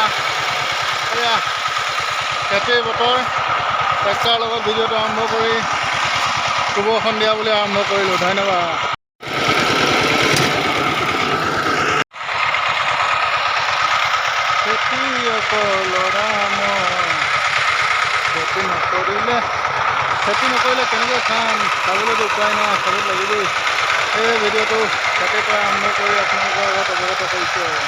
এয়া খেতিৰ বতৰ, ট্ৰেক্টৰৰ লগত ভিডিঅ'টো আৰম্ভ কৰি শুভ সন্ধিয়া বুলি আৰম্ভ কৰিলোঁ। ধন্যবাদ। খেতিয়কৰ ল'ৰা মই, খেতি নকৰিলে কেনেকৈ খাম? খাবলৈতো উপায় নাই, খাব লাগিবই। এই ভিডিঅ'টো তাতে পৰা আৰম্ভ কৰি আপোনালোকৰ আগত অৱগত কৰিছোঁ। আৰু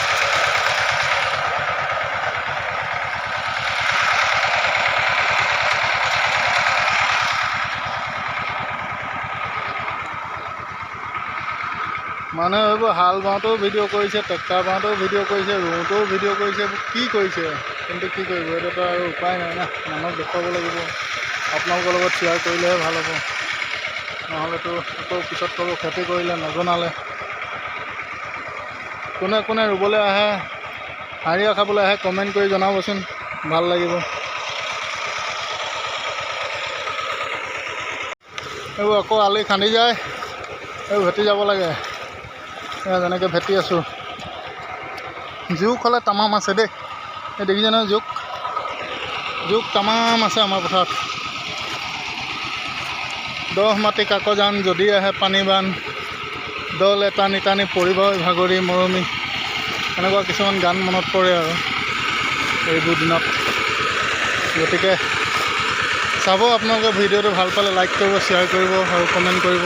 মানুহে ভাবিব হাল বাওঁতেও ভিডিঅ' কৰিছে, ট্ৰেক্টৰ বাওঁতেও ভিডিঅ' কৰিছে, ৰুওঁতেও ভিডিঅ' কৰিছে, কি কৰিছে? কিন্তু কি কৰিব, এইটোতো আৰু উপায় নাই না, মানুহক দেখুৱাব লাগিব। আপোনালোকৰ লগত শ্বেয়াৰ কৰিলেহে ভাল হ'ব, নহ'লেতো আকৌ পিছত ক'ব খেতি কৰিলে নজনালে। কোনে কোনে ৰুবলৈ আহে, হাৰিয়া খাবলৈ আহে, কমেণ্ট কৰি জনাবচোন, ভাল লাগিব। এইবোৰ আকৌ আলি খান্দি যায়, এইবোৰ ভেটি যাব লাগে। এয়া যেনেকৈ ভেটি আছোঁ, জোক হ'লে তামাম আছে দেই। এই দেখিছে নহয় জোক, জোক তামাম আছে আমাৰ পথাৰত। দহ মাটি কাকজান, যদি আহে পানী বান, দলে টানি টানি পৰিব ভাগৰি মৰমী, এনেকুৱা কিছুমান গান মনত পৰে আৰু এইবোৰ দিনত। গতিকে চাব আপোনালোকে ভিডিঅ'টো ভাল পালে লাইক কৰিব, শ্বেয়াৰ কৰিব আৰু কমেণ্ট কৰিব।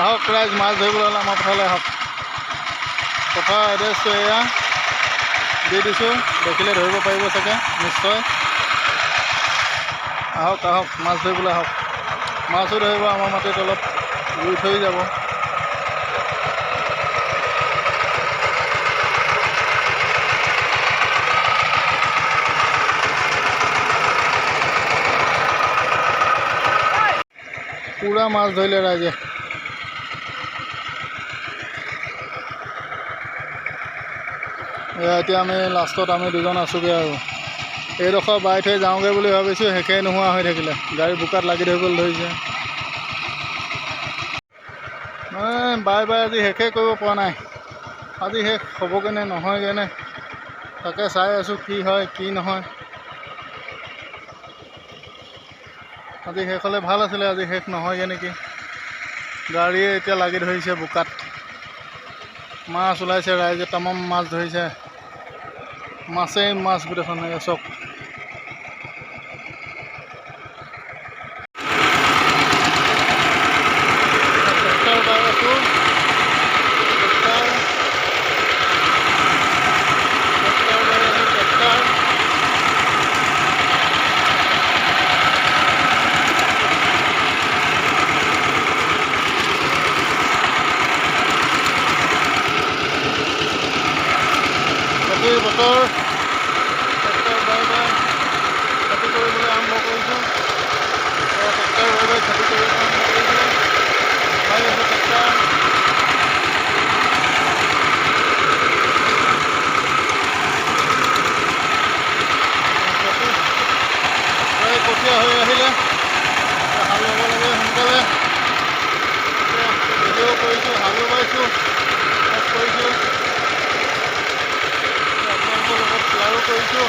আহক ৰাইজ, মাছ ধৰিবলৈ হ'লে আমাৰ পথাৰলৈ আহক। পথাৰৰ এড্ৰেছটো এয়া দি দিছোঁ, দেখিলে ধৰিব পাৰিব চাগে নিশ্চয়। আহক আহক, মাছ ধৰিবলৈ আহক, মাছো ধৰিব, আমাৰ মাটিত অলপ ৰুই থৈ যাব। পূৰা মাছ ধৰিলে ৰাইজে। এয়া এতিয়া আমি লাষ্টত আমি দুজন আছোঁগৈ আৰু এইডোখৰ বাই থৈ যাওঁগৈ বুলি ভাবিছোঁ, শেষেই নোহোৱা হৈ থাকিলে। গাড়ী বোকাত লাগি ধৰিবলৈ ধৰিছে। বাই বাই আজি শেষেই কৰিব পৰা নাই। আজি শেষ হ'বগৈ নে নহয়গৈ নে তাকে চাই আছোঁ, কি হয় কি নহয়। আজি শেষ হ'লে ভাল আছিলে, আজি শেষ নহয়গৈ নেকি। গাড়ীয়ে এতিয়া লাগি ধৰিছে বোকাত। মাছ ওলাইছে, ৰাইজে তামাম মাছ ধৰিছে, মাছেই মাছ গোটেইখন। এয়া চাওক, ট্ৰেক্টৰ বাই আছোঁ, ট্ৰেক্টৰ ট্ৰেক্টৰ বাই আছোঁ, ট্ৰেক্টৰ। খেতিৰ বতৰ, ট্ৰেক্টৰ বাই বাই খেতি কৰিবলৈ আৰম্ভ কৰিছোঁ। ট্ৰেক্টৰ বাই বাই খেতি কৰিবলৈ আৰম্ভ কৰিছোঁ, বাই আছোঁ ট্ৰেক্টৰ। খেতি প্ৰায় কঠীয়া হৈ আহিলে, হাল বাব লাগে সোনকালে। এতিয়া ভিডিঅ' কৰিছোঁ, হালো বাইছোঁ, চব কৰিছোঁ, আপোনালোকৰ লগত শ্বেয়াৰো কৰিছোঁ।